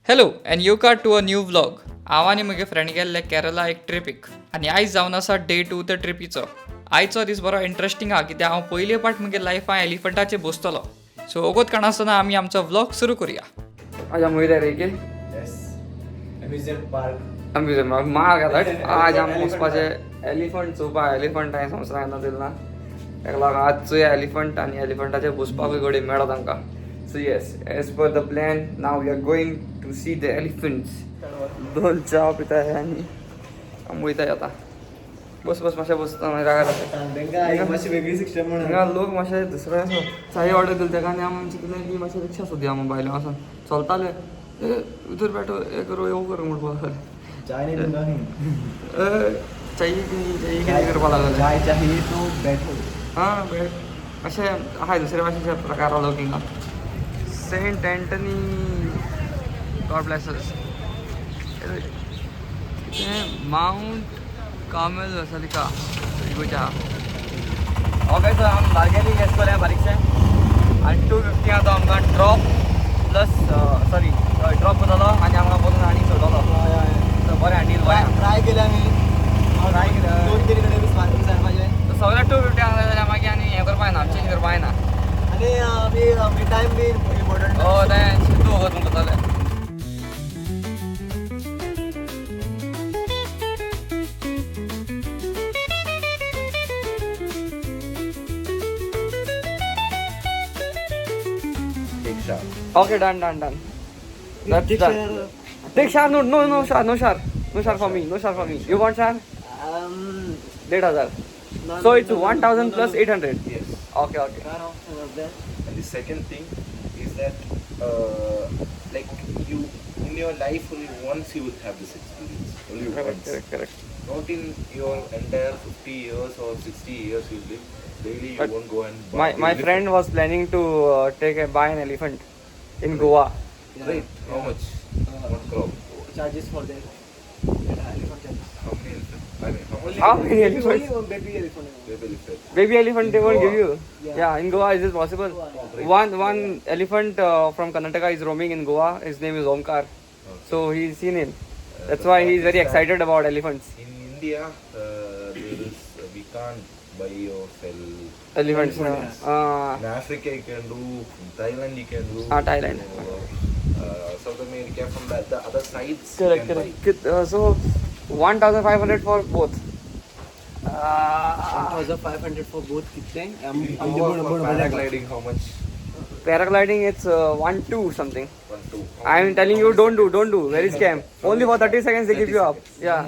Hello and you car to a new vlog. हांव आनी म्हगे फ्रेंड गेल्ले केरला एक ट्रिपीक आनी आयज जावन आसा डे टू त्या ट्रिपीचो. आयचो दीस बरो इंट्रस्टींग आहा कित्याक हांव पयले पाट म्हगे लायफान एलिफंटाचेर बसतलो. सो वगत काडनासतना आमी आमचो व्लॉग सुरू करुया. आज आमी वयता रे की Amusement park. Amusement मार घालट. आज आमी वचपाचें एलिफंट चोवपा. एलिफंट हांवें संवसारांत केन्ना दिल ना, ताका लागून आज चोया एलिफंट आनी एलिफंटाचेर बसपाकूय घडये मेळो तांकां. So yes, as per the plan, now we are going to see the elephants. दोन च्या पिताय आनी आमी वयताय आतां. बस बस मातशें बसता मागीर रागार जाता. तांकां एक मातशी वेगळी सिस्टम म्हणून हांगा लोक मातशे दुसरे असो चाय ऑर्डर दिली ताका आनी आमी चिंतलें की मातशें रिक्षा सोदया. आमी भायले वचोन चलताले, ए उधर बैठो, ए करो वो करो म्हणपाक लागले. चाय नहीं दूंगा. ए, चाहिए की नहीं चाहिए की नहीं करपाक लागले. चाय चाहिए तो बैठो. हां बेट अशें आहाय दुसरे भाशेचे प्रकार लोक हिंगा. Saint Anthony, God bless us. कितें मावंट कार्मेल बसलिका गोंयच्या. ओके, सो आमी बार्गेनींग येस केलें बारीकशें आनी 250 आतां आमकां ड्रॉप प्लस सॉरी ड्रॉप करतलो आनी आमकां वचून आनी सोडटलो. सो बरें डील बरें. ट्राय केले आमी. ट्राय केले. दोन तीन कडेन विचारपाचें. सगळें 250 आसलें जाल्यार मागीर आनी हें करपा जायना, चेंज करपा जायना. आनी आमी टायम बी इम्पॉर्टंट. हो तें चिंतू वगत म्हणटाले. Take shower. Okay, done, done, done. That's done. Take shower, no, no, no shower, no shower. No shower for me, no shower for me. You want shower? 1500. So it's 1000 plus 800. Yes. Okay, okay. And the second thing is that, like you, in your life only once you will have this experience. Only Correct, once. correct, correct. Not in your entire 50 years or 60 years you live. Daily you But won't go and buy My elephant. friend was planning to take a buy an elephant in Goa. Right. How much? One crop. Charges for that elephant charges. How many elephant? I mean, how much? How many elephants? Only baby elephant. Baby elephant. Baby elephant they In won't Goa. give you. Yeah. Yeah, in Goa is this possible? Goa, yeah. One elephant from Karnataka is roaming in Goa. His name is Omkar. Okay. So he's seen him. That's The why fact he's is very that excited about elephants. In India, there is we can't buy or sell. Elephants. Elephant, Uh, In Africa you can do, in Thailand you can do. Ah, Thailand. Or, South America from the other sides. Correct, you can correct. So 1500 for both. 1500 for both कितने? Buy. Goa for paragliding, how much? Paragliding it's 1 2 something. 1 2. I am telling you, don't do, don't do. Very scam. Only for 30 seconds they give you up. Yeah.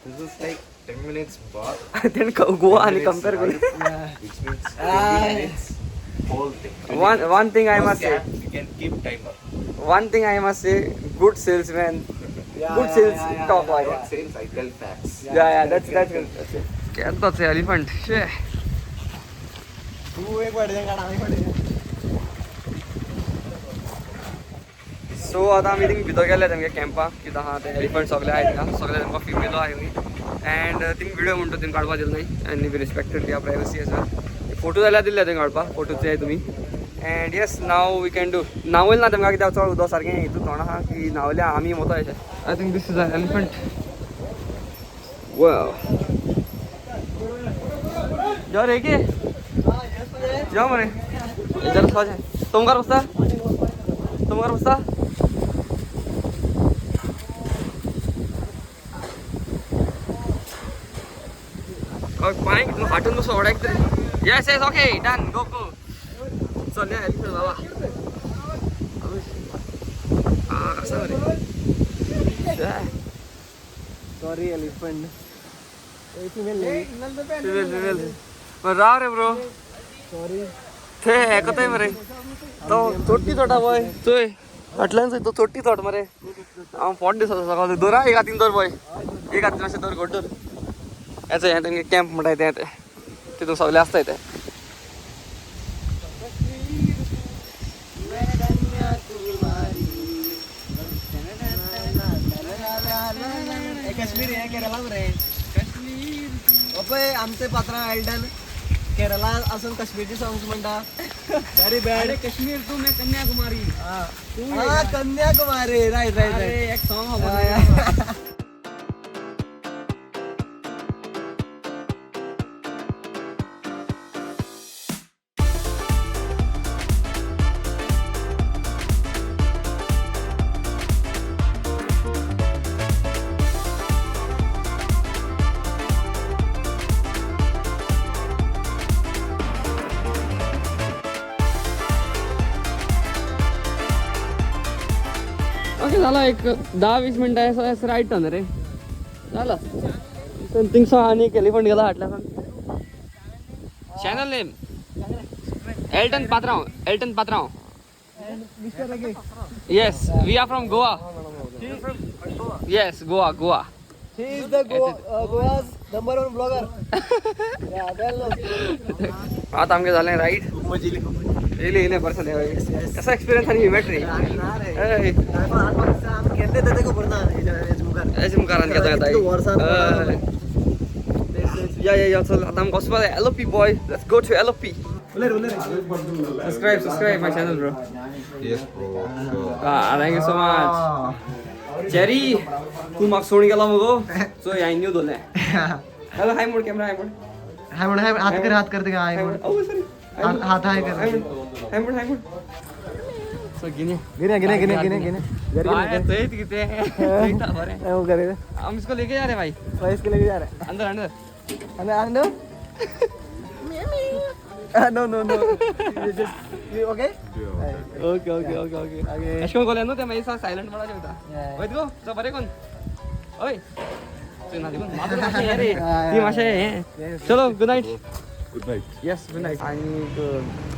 This is like 10 minutes bath. Then go 10 and minutes compare. ride, which means 20 minutes whole thing. 20 One minutes. one thing I No must say. scam, you can keep timer. One thing I must say. Good salesman. Good sales talk like Not that. sales, I tell facts. Yeah, yeah. That's good. That's it. That's elephant. Shit. तू एक वाटे काढ आम्ही वाटे. So आतां आमी thing भितर गेले तेमगे कॅम्पाक कितें आहा ते एलिफंट सगळे आहाय थिंगा, सगळे तेमकां फिमेलो आहाय खंय. एंड थिंग विडियो म्हणटा थिंग काडपा दिले न्हय आनी we respected their privacy as well. Photo जाल्यार दिल्ले थिंग काडपा, फोटो चोयाय तुमी. And yes, now we can do. न्हांवयल ना तेमकां कित्याक चड उदक सारकें हितून तोंड आहा की न्हांवल्या आमी वता अशें. I think this is an elephant. Wow. यो रे के यो मरे जरा वचपाचें. तो मुखार बसता, तो मुखार बसता. पांय कितलो हाटून बसो व्हडाक तरी. Yes yes, okay, done, go go. चल एलिफंट बाबा. आ कसा मरे. Sorry elephant. Female. Female female बरं राव रे ब्रो. सॉरी. थे एकताय मरे तो चोट्टी चोटा पळय चोय फाटल्यान चोय तो चोट्टी चोट मरे. हांव फोट दिसता सगळो. दोरा एक हातीन दवर पळय, एक हातीन मातशें दवर, घट दवर. हें हें तेंगे कॅम्प म्हणटा तें तें तितून सगळे आसता ते. काश्मीर हे केरला मरे. काश्मीर पळय आमचे पात्रां एल्डन. केरला असून काश्मीरची सॉंग्स म्हणटा. Very bad. Kashmir तू मैं कन्याकुमारी. हा, कन्याकुमारी, राईट राईट राईट. एक सॉन्ग. ओके, झाला एक 10-20 मिनटं असं राईट टर्न रे झालं. थिंग आणि एक एलिफंट गेला हाटल्या. Channel name Elton Patrao, Elton Patrao. Yes, we are from Goa. Yes, Goa, Goa. He is the Goa's number one blogger. आता आमगे झालं राईट. येले येले बरं झालं. कसा एक्सपिरियन्स आणि इव्हेंट रे? एज मुखारान घेता घेता. या या या, चल आता आमकां वचपा जाय. Alleppey boy, let's go to Alleppey. Subscribe, subscribe my channel, bro. Yes, bro. Sure. Ah, thank you so much. Cherry, तू म्हाका सोडून गेला मगो. सो हांवें न्यू दवरलें. हॅलो, हाय मोड कॅमेरा, हाय मोड. हाय म्हण, हाय, हात कर, हात कर ते, हाय म्हण. Oh, sorry. हात हाय कर. हाय मोड, हाय मोड. सो गिने. गिने गिने गिने गिने गिने. थंय कितें बरें. वो करे. हम इसको लेके जा रहे भाई. भाई, इसके लेके जा रहे. अंदर अंदर. अंदर अंदर. No no no, you okay? Okay okay okay okay. Okay. अशें करून कोल्यान न्हू तें मागीर सायलंट मोडाचें वयता. वयत गो चल बरें कोन हय चोय ना देखून माजर मातशें हें रे, ती मातशें हें. चलो, good night. Good night. Yes, good night. आनी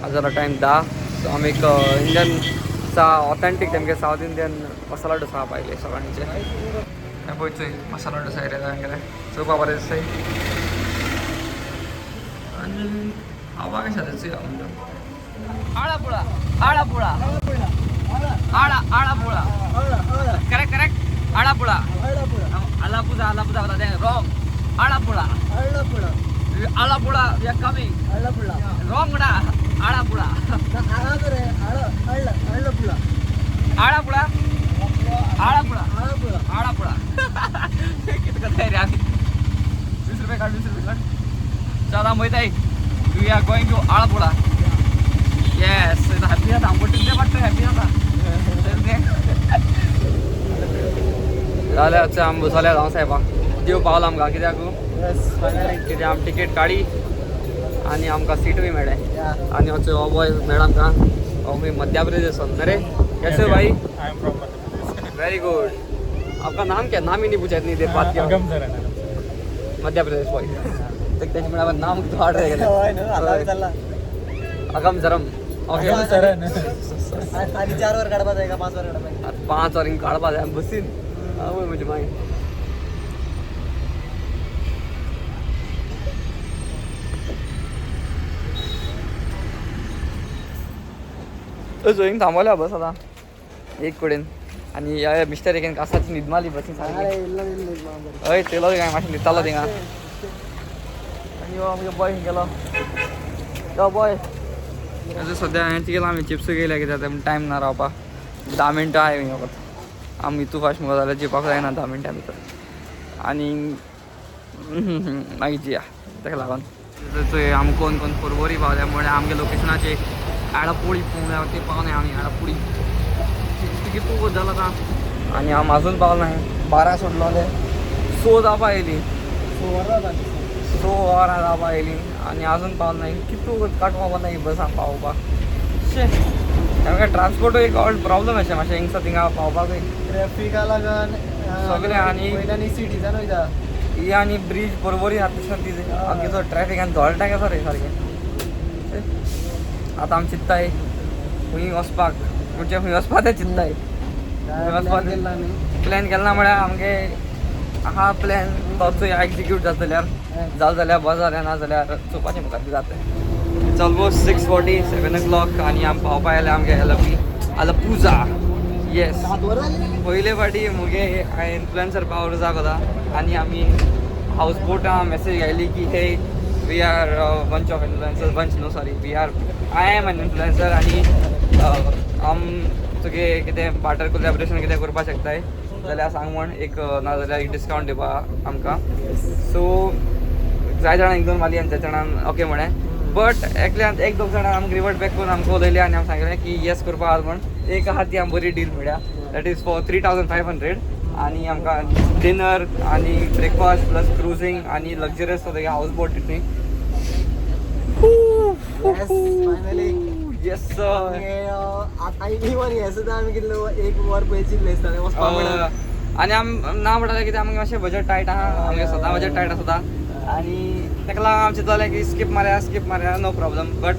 आज जाला टायम 10. सो आमी एक इंडियन सा ऑथेंटीक तेमगे सावथ इंडियन मसाला डोसा पायले सकाळचे. पळय चोय मसाला डोसा येयले तांगेले, चोवपा बरें दिसताय आनी खावपाक कशें जाता चोया म्हणटा. आळापुळा, आळापुळा, आळा आळापुळा. Correct correct. Alappuzha, Alappuzha, Alappuzha wrong. Alappuzha, Alappuzha, we are coming. Wrong डा. आळापुळा, आळापुळा, आळापुळा, आळापुळा. कितें करताय रे आमी? 20 रुपये काड, 20 रुपये काड. चल, आमी वयताय. We are going to Alappuzha. Yes, happy जाता आमकां, तितलें वाटतं हॅपी जाता. जाल्यार आमी बसल्या जावं साहेबा, देव पावला आमकां. कित्याक कित्याक आमी टिकेट काडी आनी आमकां सीटूय मेळ्ळें. आनी हो बॉय मेळ्ळा आमकां, हो मध्य प्रदेश. अरे, कैसे हो भाई? I am from Madhya Pradesh. Very good. आपका नाम क्या? नाम ही नहीं पूछा इतनी देर बात किया. अगम सर है. मध्य प्रदेश बॉय. तेच म्हळ्यार नाम हाड रे. अगम जरम. ओके. सरन. आणि 4 वर काढपा जाय का 5 वर काढपा? 5 वर काडपा जाय बसीन आवय म्हजी माय. जोईन थांबवल्या बस आता एक कडेन. आनी ह्या मिस्टर एकेन कासाची न्हीद मारली बसीन सारकी. हय, चेलो काय मातशें न्हिदतालो थिंगा. आनी हो आमगे बॉय गेलो, यो बॉय. आतां सद्या हांवें गेलो, आमी चिप्स घेयल्या कित्याक टायम ना रावपाक. 10 मिनटां आहा फकत. आमी इतू फास्ट मुखार जाल्यार जिवपाक जायना 10 मिनटां भितर. आनी मागीर जिया ताका लागून. चोय आमी कोण कोण पोरवरी पावल्या म्हळ्यार आमगे लोकेशनाचे आळापोळी पळोवया ते पावना आमी आळापोळी कितू जाला आतां. आनी आमी आजून पावला नाय. 12 सोडलोले, 6 जावपा येयली, 6 वरां जावपा येयली आनी आजून पावला नाय. कितू काटवा नाय बसां पावोवपाक. शे, तांकां ट्रान्सपोर्टूय एक प्रॉब्लम अशें मातशें हिंगसा थिंगा पावपाकूय. ट्रॅफिका लागून सगळें आनी वयल्यान सिटीजान वयता. ही आनी ब्रीज बरोबरी आहा तशें ती आमगेचो ट्रॅफिक आनी धोळटा कसो रे सारकें. आतां आमी चिंत्ताय खंय वचपाक, म्हणजे खंय वचपा तें चिंत्ताय. प्लॅन केला ना म्हळ्यार आमगे आहा प्लॅन तोच एक्जिक्यूट जाता जाल्यार जालें, जाल्यार बरें जालें, ना जाल्यार चोवपाचें मुखार कितें जाता. It's almost 6:47 o'clock आनी आमी पावपा आयले आमगे एलपी आलपुजा. येस, पयले फावटी मुगे इन्फ्लुएन्सर पावर जागोता. आनी आमी हाऊस बोटां मॅसेज आयली की हे We are bunch of influencers, bunch no sorry, we are, I am an influencer. आनी आम तुगे कितें बार्टर कोलॅबरेशन कितें करपाक शकताय जाल्यार सांग म्हण एक, नाजाल्यार एक डिस्कावंट दिवपा आमकां. सो जाय जाणां एक दोन मारली आनी त्या जाणान ओके म्हळें, बट एकल्यान एक दोग जाणां आमकां रिवर्ट बॅक करून आमकां उलयले आनी आमी सांगलें की येस करपा आहा म्हण. एक आहा ती आमी बरी डील मेळ्ळ्या, that is for 3500 आनी आमकां डिनर आनी ब्रेकफास्ट प्लस क्रुजींग आनी लक्झरियस हाऊस बोट ती. Yes, finally. Yes sir. Even हे सुद्दां आमी कितले एक वर पयलीं चिंतलें आसतलें वचपा म्हणून. आनी आम ना म्हणटालें कितें, आमगे मातशें बजट टायट आहा, आमगे सदां बजट टायट आसता आनी ताका लागून आमचें जालें की स्कीप मारया, स्कीप मारया, नो प्रॉब्लम. बट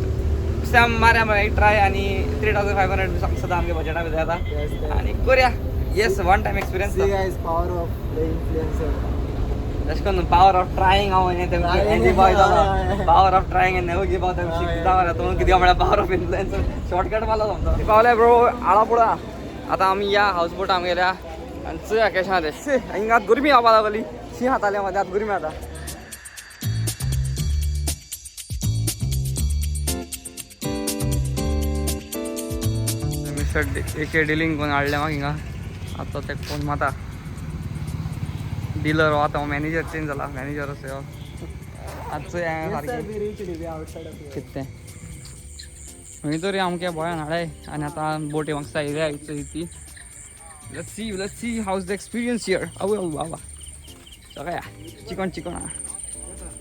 आमी मारया म्हळ्यार एक ट्राय आनी 3500 सदां आमगे बजटा भितर Yes, येता yes. आनी करया. Yes, one time experience. See guys, power of the influencer. तशें करून पावर ऑफ ट्रायंग हांव हें Trying, तें बॉय हय. Power of trying and never give up हय. शिकता मरे तूं कितें म्हळ्यार पावर ऑफ इन्फ्लुएन्सर शॉर्टकट मारलो समजो. पावले ब्रो आळापुळा. आतां आमी या हाऊस बोट आमगेल्या आनी चोया कशें आहा तें. शी, हिंगा आतां गरमी जावपा लागली. शी खाताले म्हाका आतां गरमी जाता. मिस्टर एके डिलींग करून हाडलें म्हाका हिंगा. आतां ते फोन माता डिलर हो, आतां मॅनेजर चेंज जाला, मॅनेजर असो हो. आतां चोया Yes, sir, सारकें we reached it. We are outside of here. कितें तें खंय तरी आमच्या गोंयान हाडाय आनी आतां बोटी म्हाका येयल्या चोय ती. Let's see, let's see how's the experience here. अवय अव बाबा सगळ्या चिकन चिकन आहा.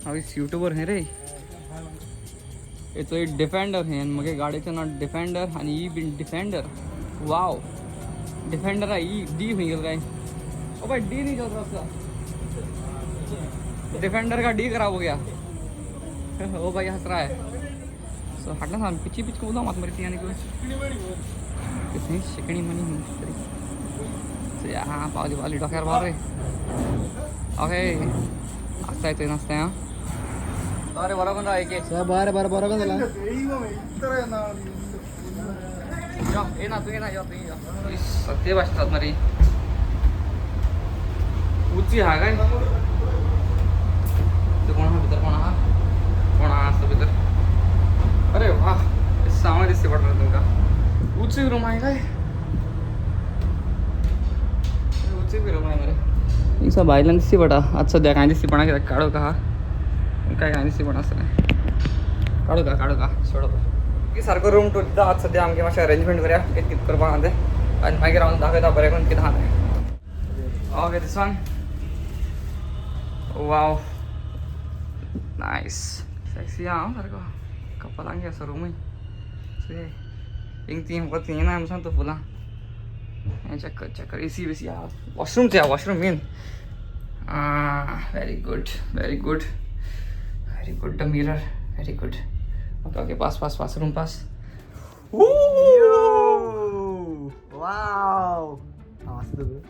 हांव युट्यूबर हें रे, हेचो एक डिफेंडर हें मगे गाडयेचें नांव डिफेंडर आनी ही बीन डिफेंडर. वाव, डिफेंडर आहा ही. डी खंय गेलो काय? ओ बाय, डी न्ही चल रस्ता. डिफेंडर का डी खराब हो गया. ओ भाई हंस रहा है. सो हाडला सांग पिची पिच उदक मात मरे ती आनी कितें शिकणी मनी तरी. हां पावली पावली डोक्यार पावल रे. ओके, आसताय थंय नासताय. हां बरें, बरो कोण एक Sir, बरें बरें बरो कोण जाला. यो येना तूं, येना, यो तूं यो. सत्य भाशेन मरे उची आहा काय तूं? कोण आहा भितर? कोण आहा, कोण आहा आसता भितर? अरे वा, सामान दिसते पडटा तुमकां. उची रूम आहे काय? उची बी रूम आहे मरे. हिंगसो भायल्यान दिसती पडटा. आतां सद्या कांय दिसती पडना कित्याक काळोख आहा. काय कांय दिसती पडना आसतलें. काडू का, काडू का सोडप की सारको रूम टूर दिता. आतां सद्या आमगे मातशें अरेंजमेंट करया कितें कितें करपाक आहा तें आनी मागीर हांव दाखयता बरें करून कितें आहा तें. Okay, this one. Wow, nice, sexy आहा सारको कपलांक असो रुमूय. हिंग ती म्हाका ती ना सांगता फुलां हें चेक कर, चेक कर. एसी बेसी आहा. वॉशरूम चोया, washroom main. Very good, very good, very good. The mirror, very good. Okay okay, pass pass pass, room pass. Wow. आवाज तुझं.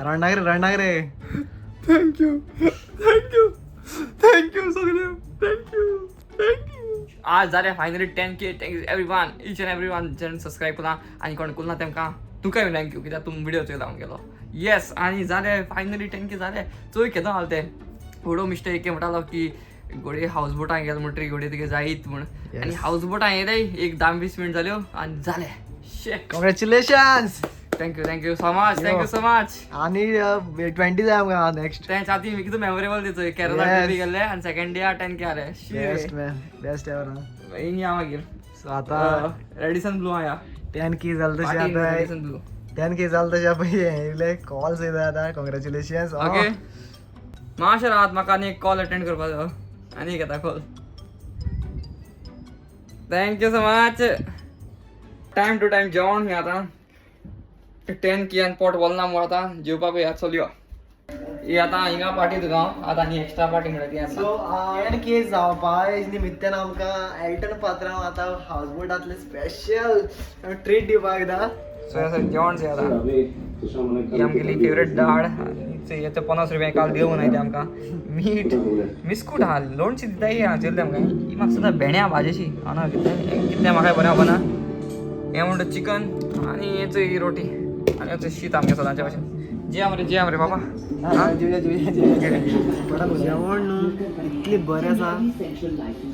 रडनाक रे, रडनाक रे. Thank you, thank you, thank you सगळे, thank you, thank you. आज जालें finally 10K. Thank you everyone, each and every one जेणे subscribe केलां आनी कोण करूं ना तेमकां तुका thank you, कित्याक तुमी व्हिडिओ चोयला गेलो. येस, आनी जालें फायनली 10K जालें. चोय केदो आसलें तें व्हडो मिस्टेक म्हणटालो की घोडये हाऊस बोटां गेलो म्हणटरी घोडये तुगे जायत म्हण. आनी हाऊस बोटां येयले एक 10-20 मिनट जाल्यो आनी जालें शे. Congratulations. Thank you, thank you so much, thank you so much. आणि 20 जाय आमकां नेक्स्ट. तेंच आती कितें मेमोरेबल दिसो केरला ट्रिप गेल्ले आनी सेकंड डे 10K आले. Best man, best ever. हिंग या मागीर. सो आता रेडिसन ब्लू या. 10K जालें तशें आतां रेडिसन ब्लू. 10K जालें तशें पळय येयले कॉल्स येता आतां. कॉंग्रॅच्युलेशन्स. ओके, मातशें रावात, म्हाका आनी एक कॉल अटेंड करपाचो. आनी एक येता call. Thank you so much. Time to time जेवण खंय आतां 10K आनी पोट वलना म्हूण आतां जेवपाक याद चलयो. ही आतां हिंगा पार्टी तुका हांव आतां आनी एक्स्ट्रा पार्टी म्हणटा ती आसा. सो 10K जावपा निमित्तान आमकां एल्टन पात्रांव आतां हाऊस बोटांतले स्पेशल ट्रीट दिवपाक येता. सो जेवण चोय आतां, ही आमगेली फेवरेट दाळ. ते 50 रुपया काल दिवं ना ते आमकां. मीठ बिस्कूट आहा, लोणचें दिताय आहा चेयलें आमकां. ही म्हाका सुद्दां भेण्या भाजयेची हांव ना कितें कितलें म्हाका बरें खबर ना. हें म्हणटा चिकन आनी हें चोय ही रोटी आनी हें चोय शीत आमगे सदांचे भशेन. जेया मरे, जेया मरे बाबा. जेवया जेवया जेवया. जेवण न्हू इतली बरें आसा,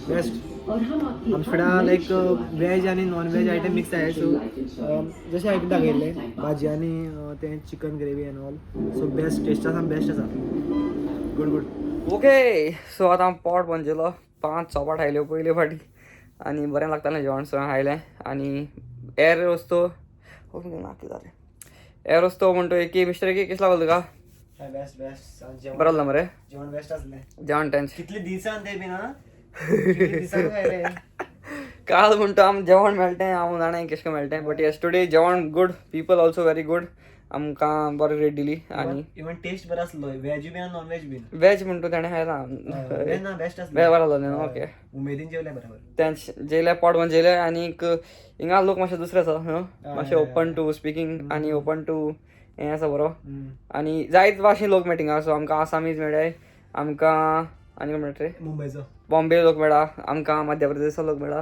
बेस्ट. आमचे फुडें लायक वेज आनी नॉन वेज आयटम मिक्स आहे. सो जशें हांवें दाखयल्लें, भाजी आनी तें chicken gravy and all, so best taste आसा, बेस्ट आसा. Good good. ओके, सो आतां हांव पोट बंद जेलो. पांच चोपाट खायल्यो पयले फाटी आनी बरें लागतालें जेवण, सो हांवें खायलें. आनी एर वस्तू ना जालें, एर वस्तू म्हणतो की मिस्टर की कसं लागलो तुका? बेस्ट बेस्ट जेवण. बरं लागलं मरे. जेवण बेस्ट असलें. जेवण टेन्शन. कितले दिसान ते बी ना, कितले दिसान खायले. काल म्हणतो आम जेवण मेळटें, हांव जाणा कशें करून मेळटें, बट येस, टुडे जेवण good, people also very good. आमकां बरी रेट दिली आनी इवन टेस्ट बरो आसलो, वेज बी आनी नॉन वेज बी. वेज म्हणतो तेणें खायला. वेज ना, बेस्ट आसलें. वेज बरो आसलो न्हू? ओके. उमेदीन जेवले बरोबर. तेंच जेयले, पोट भरून जेयले. आनीक हिंगा लोक मातशे दुसरे आसा न्हू, मातशे ओपन टू स्पिकींग आनी ओपन टू हें आसा बरो. आनी जायत भाशेन लोक मेळटा हिंगा. सो आमकां आसामीज मेळ्ळे, आमकां आनी कोण मेळटा रे? मुंबयचो. बॉम्बे लोक मेळा आमकां, मध्य प्रदेशाचो लोक मेळा.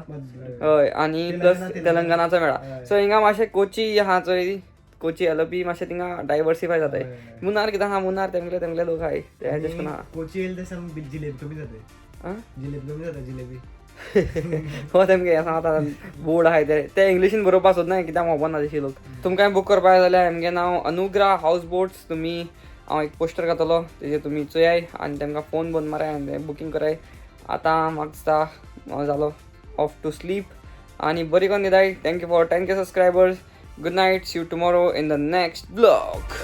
हय, आनी प्लस तेलंगणाचो मेळा. सो हिंगा मातशें कोची आहा चोय, कोची एलपी, मातशें थिंगा डायवर्सिफाय जाताय. मुन्नार कितें आहा, मुन्नार तेमगेले तेमगेले लोक आहाय ते एडजस्ट करून आहा. कोची येयल ते सांग, जिलेबी कमी जाते. आं? जिलेबी कमी जाता, जिलेबी. हो, तेमगे हें सांगता, बोर्ड आहाय ते ते इंग्लिशीन बरोवपाक सोदनाय, कित्याक खबर ना तशी लोक. तुमकां बूक करपाक जाय जाल्यार आमगे नांव अनुग्रा हावस बोट्स. तुमी हांव एक पोस्टर घातलो, तेजेर तुमी चोयाय आनी तेमकां फोन बंद माराय आनी बुकींग कराय. आतां म्हाका दिसता हांव जालो ऑफ टू स्लीप आनी बरी करून न्हिदाय. Thank you for 10K subscribers. Good night, see you tomorrow in the next vlog.